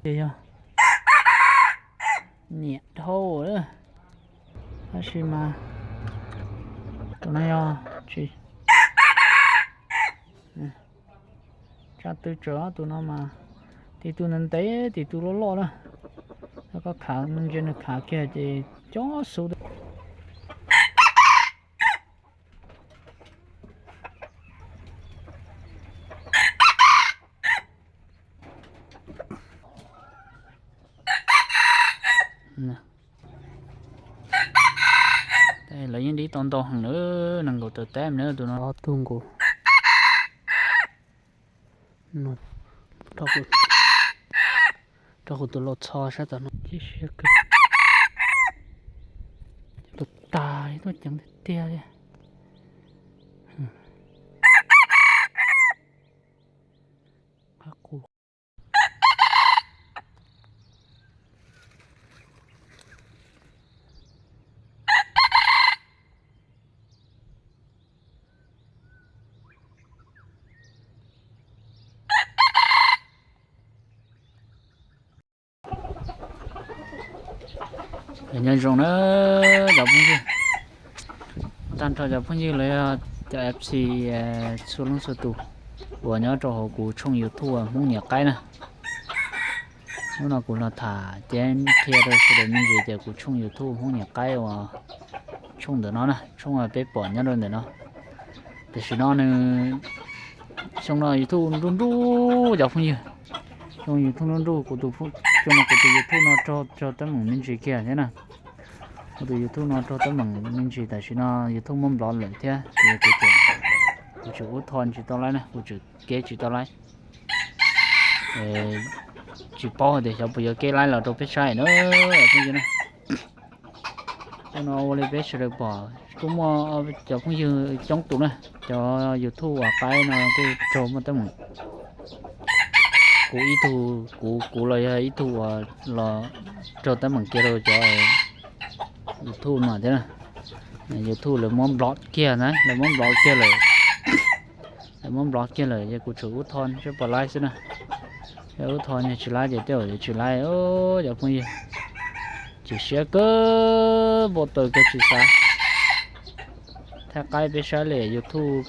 Ces yog nyiam dhau lawm. Tab sis mas tus no yog tsis tsaj tw tsawv, tus no mas tim tus ntev ntev, tim tus loj loj na. Yog koj khav ntsia nws khav kiag ces cob xub. Lawv yeej dib tau ntau heev na, nees nkaum tawm tab na tus no. Ob tug nkaus rau kuv tus lau txho sab tom no. Ces siab kawg, tus tas tuaj ceev tiag tiag li. Qab qus. Nyob zoo na cov phooj ywg, tag nrho cov phooj ywg los yog cov F C txhua leej txhua tus uas nyob rau hauv kuv tshooj YouTube Hmoob Niam Qaib na. Hnub no kuv los tham ceeb qhia rau sawv daws me ntsis tias kuv tshooj YouTube Hmoob Niam Qaib uas tshooj ntawm no na, tshooj uas peb pom nyob rau ntawm no. Tam sim no nws, xyoo no YouTube nruj nruj cov phooj ywg. Xyoo YouTube nruj nruj, kuv tus, xyoo no kuv tus YouTube no raug, raug teeb meem me ntsis kiag thiab na. Kuv tus YouTube no raug teeb meem me ntsis, tam sim no YouTube muab nplov lawm thiab, kuv tseem ub tho tsis tau laib na, kuv tseem kev tsis tau laib. Tsis paub hais tias xyov puas yuav kev laib los rau peb saib na, phooj ywg na. Xyoo no ua li peb sawv daws pom kuj muaj cov phooj ywg coob tus na, cov YouTube uas qaib no kuj raug muaj teeb meem. Kuv ib tug, kuv, kuv los yog ib tug uas los raug teeb meem kiag rau cov YouTube no thiab na. YouTube lawv muab nplov kiag na, lawv muab nplov kiag lawm. Lawv muab nplov kiag lawm ces kuv tseem ub tho seb puas laib xwb na. Yog ub tho tsis laib ces tej zaum yuav tsis laib cov phooj ywg. Chim siab kawg, npau taws kawg, tsis xav thaij qaib peb saib li, YouTube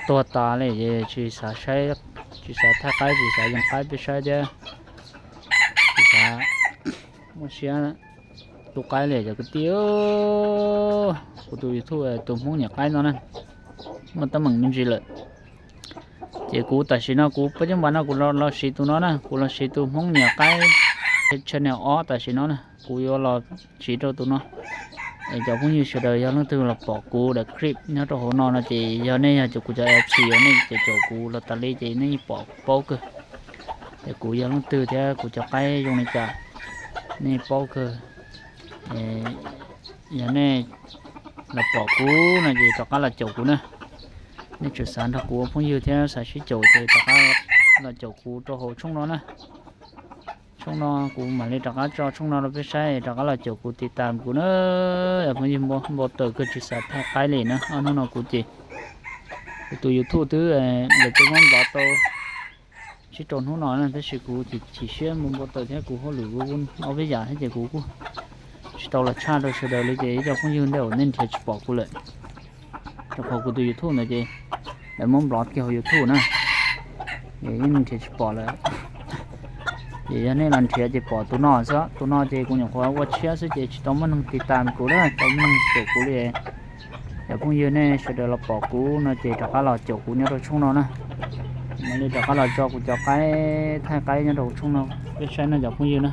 tuag tas li ces tsis xav saib, tsis xav thaij qaib, tsis xav yees qaib peb saib thiab. Tsis xav muaj siab tu qaib li cov kwv tij. Kuv tus YouTube tus Hmoob Niam Qaib no na, muaj teeb meem me ntsis lawm. Ces kuv tam sim no kuv pab coob npas no kuv los siv tus no na, kuv los siv tus Hmoob Niam Qaib channel ob tam sim no na, kuv yuav los siv rau tus no. Es cov phooj ywg sawv daws yog leej twg los pom kuv daim clip nyob rau hauv no no ces yog nej yog kuv cov F C uas nej caum kuv los tas li ces nej yeej pom paub kawg. Es kuv yog leej twg thiab kuv cov qaib zoo li cas nej paub kawg. Yog nej los pom kuv no ces rov qab los caum kuv na. Nej tseem xav nrog kuv ua phooj ywg thiab xav sib caum ces rov qab los caum kuv rau hauv tshooj no na. Tshooj no kuv mam li rov qab tso tshooj no rau peb saib, rov qab los caum kuv tiv tas kuv na. Phooj ywg, npau taws kawg, tsis xav thaij qaib li na. Ob hnub no kuv ces kuv tus YouTube twb, lawv twb muab nplov tau tsib rau hnub no na, tab sis kuv chim siab npau taws thiab kuv hauj lwm kuv ob peb yam thiab ces kuv kuj tsis tau los tshaj rau sawv daws li ces ib co phooj ywg ntawm nej nrhiav tsis pom kuv lawm. Rau qhov kuv tus YouTube ntawd ces lawv muab nplov kiag hauv YouTube na, es yeej nrhiav tsis pom lawm. Ces yog nej los nrhiav ces pom tus no xwb, tus no ces kuv nyuam qhuav ua tshiab xwb ces tsis tau muaj neeg tiv tas kuv lawm, tsis tau muaj neeg caum kuv li. Cov phooj ywg nej sawv daws los pom kuv no ces rov qab los caum kuv nyob rau tshooj no na. Mam li rov qab los tso kuv cov qaib, thaij qaib nyob rau kuv tshooj no peb saib no cov phooj ywg na.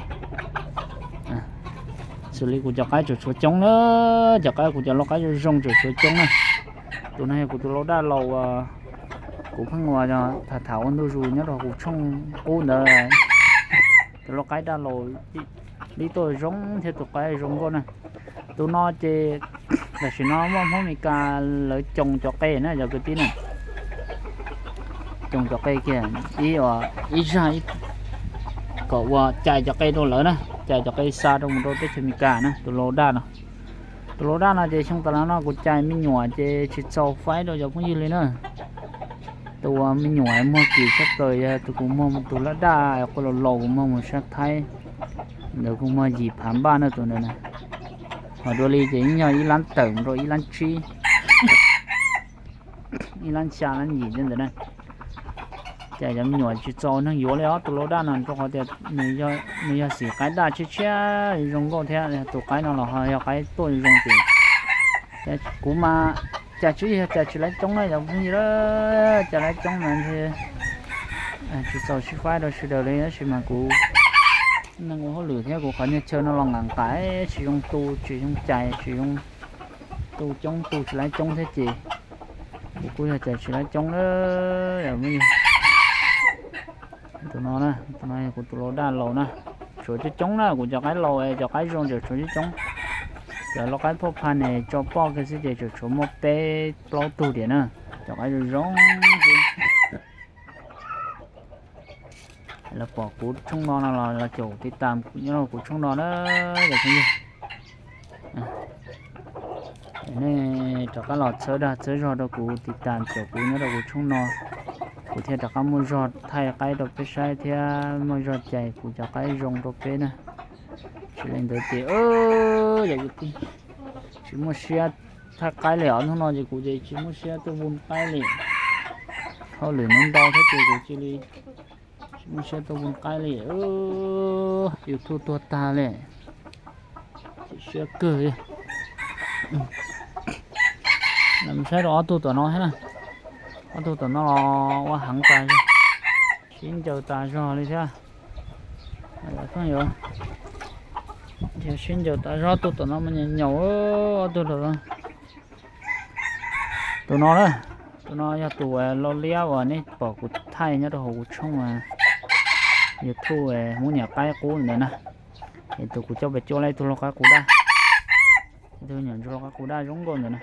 Xws li kuv cov qaib tseem tshuav coob na, cov qaib, kuv cov lau qaib zoo zoo tseem tshuav coob na. Tus no yog kuv tus lau daj laus uas kuv pheej ua tham tham ua ntu zus nyob rau kuv tshooj qub ntawd. Tus lau qaib daj laus dib tuaj zoo thiab tus qaib zoo nkauj na. Tus no ces tam sim no muaj Hmoob Meskas lawv coos cov qe na cov kwv tij na. Coos cov qe kiag ib, ib zaj kom ua cais cov qe rau lawv na, cais cov qe xa rau mus rau teb chaws Amelikas na, tus lau daj no. Tus lau daj no ces xyoo tas los no kuv cais me nyuam ces tsis txaus faib rau cov phooj ywg li na. Tus me nyuam muag kim tshaj plaws yog tus kuv muag tus lab daj quaj laus laus kuv muag mus sab Thaib ntawd, kuv muag yim phav npaj na tus ntawd na. Ho dua li ces yeej yog ib lab tawm rau ib lab tsib, ib lab xya lab yim ntawd na. Ces cov me nyuam tsis txaus neeg yuav li os tus lau daj no rau qhov tias nws yog xim qaib daj tshiab tshiab zoo nkauj thiab. Tus qaib no los ho yog qaib tuaj zoo ces kuv mas cas tsis yog cas tsis laib coob na cov phooj ywg, cas laib coob mas tsis txaus sib faib rau sawv daws li tab sis mas kuv neeg ua hauj lwm thiab kuv qhov chaw no los nqaim nqaim tsis zoo tu tsis zoo cais tsis zoo tu coob tu tsis laib coob thiab ces kuv kuj yog cas tsis laib coob na. Tus no na, tus no yog kuv tus lau daj laus na. Tshuav coob coob na, kuv cov qaib laus cov qaib zoo tseem tshuav coob coob. Cov lau qaib phoj pha ne tso poj kiag xwb ces tseem tshuav muaj peb plaub tug tiam na. Cov qaib zoo zoo xwb. Los pom kuv tshooj no no los los caum tiv tam nyob rau kuv tshooj no na cov phooj ywg. Nej rov qab los txhawb dag txhawb zog rau kuv tiv tam caum kuv nyob rau kuv tshooj no, kuv thiaj rov qab muaj zog thaij qaib rau peb saib thiab muaj zog cais kuv cov qaib zoo rau peb na. Tsis li ntawd ces yog tsis muaj siab thaij qaib li os, hnub no ces kuv ces tsis muaj siab tuaj voo qaib li. Hauj lwm no ntau thiab ces kuv cia li tsis muaj siab tuaj voo qaib li. YouTube tuag tag li, chim siab kawg li. Saib rau ob tug tom no thiab na, ob tug tom no los ua heev tas zog, sib ncaws tas zog li thiab. Phooj ywg, sib ncaws tas zog, ob tug tom no mas nyaum nyaum, ob tug tom no. Tus no na, tus no yog tus lau liab uas nej pom kuv thaij nyob rau hauv kuv tshooj YouTube Hmoob Niam Qaib Qub ntawd na. Es tus kuv coj pes cuab lawm ib tug lau qaib qus daj, ib tug nyuam ntsuag lau qaib qus daj zoo nkauj ntawd na.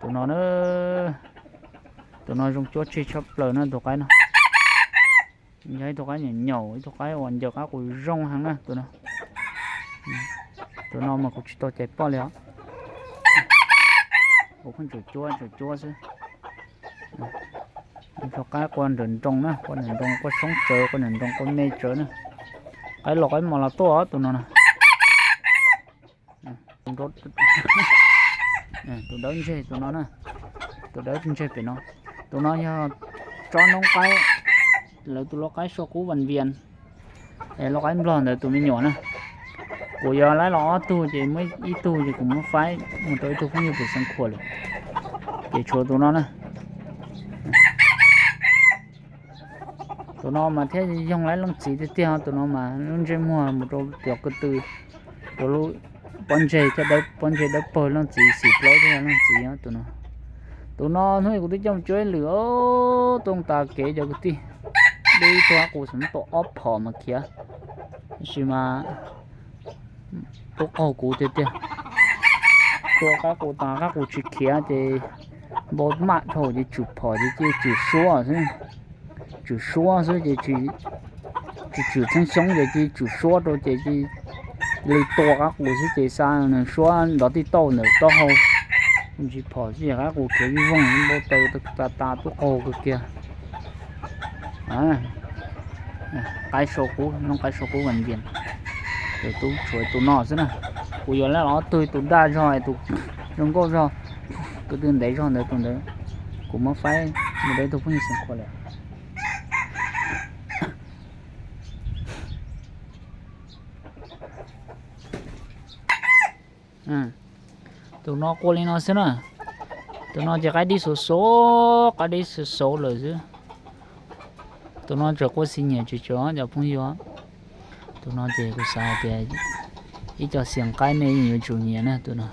Tus no na, tus no zoo cuab tseg tshaj plaws na tus qaib no. Yog ib tug qaib nyaum nyaum, ib tug qaib uas ncaws qaib qus zoo heev na tus no. Tus no mas kuv tsis tau cais poj li os. Kuv pheej tseem cuab tseem cuab xwb. Tus qaib qua nrawm nroos na, qua nrawm nroos qua soob tsawv, qua nrawm nroos qua me tsawv na. Qaib los qaib mos los tuaj tus no na. Tus dawb ntseg tus no na, tus dawb ntseg pem no. Tus no yog tsob noob qaib, lawv tus lau qaib sua qub vas vias, es lau qaib nplog ntawd tus me nyuam na. Kuv yuav laib los ob tug ces muaj ib tug ces kuv muab faib mus rau ib tug phooj ywg pem xeev khuam lawm, ces tshuav tus no na. Tus no mas thiaj yoog laib leej txiv tiag tiag, tus no mas lub ntsej muag mus rau cov ko tw, rau lub pob ntseg thiab, pob ntseg dawb paug leej txiv xim plaub thiab leej txiv tus no. Tus no hnub kuv twb coj mus cuab ib lwm, tuaj tas kev cov kwv tij, dub ib tug qaib qus xwb tuaj ob phom mas khiav, tab sis mas tub qaug kuv tiag tiag. Tua qaib qus tas qaib qus tsis khiav ces npau maj dhau ces tsum phom ces cia tsum suab xwb, tsum suab xwb ces tsis tsum txheeb xyoob ces cia tsum suab rau ces cia li tua qaib qus xwb ces xa nws suab nrov tij tauj ntawm taub hau, ntsis phom xwb ces qaib qus khiav vij voog npau taws tas tas tub qaug kawg kiag. Qaib sau qub, noob qaib sau qub vas vias, tus tub tshuav tus no xwb na. Kuv yuav laib los ob tug, tus daj zog, tus zoo nkauj zog, tus twg ntev zog ntawd tus ntawd. Kuv muab faib mus rau ib tug phooj ywg xeev khuam lawm. Tus no qua li no xwb na. Tus no ces qaib dib xuav xuav, qaib dib xuav xuav lawm xwb. Tus no tseem qua xis nyiam tsis tsawg cov phooj ywg. Tus no ces kuv xav hais tias ib co xiam qaib nej yeej yuav tsum nyiam na tus no.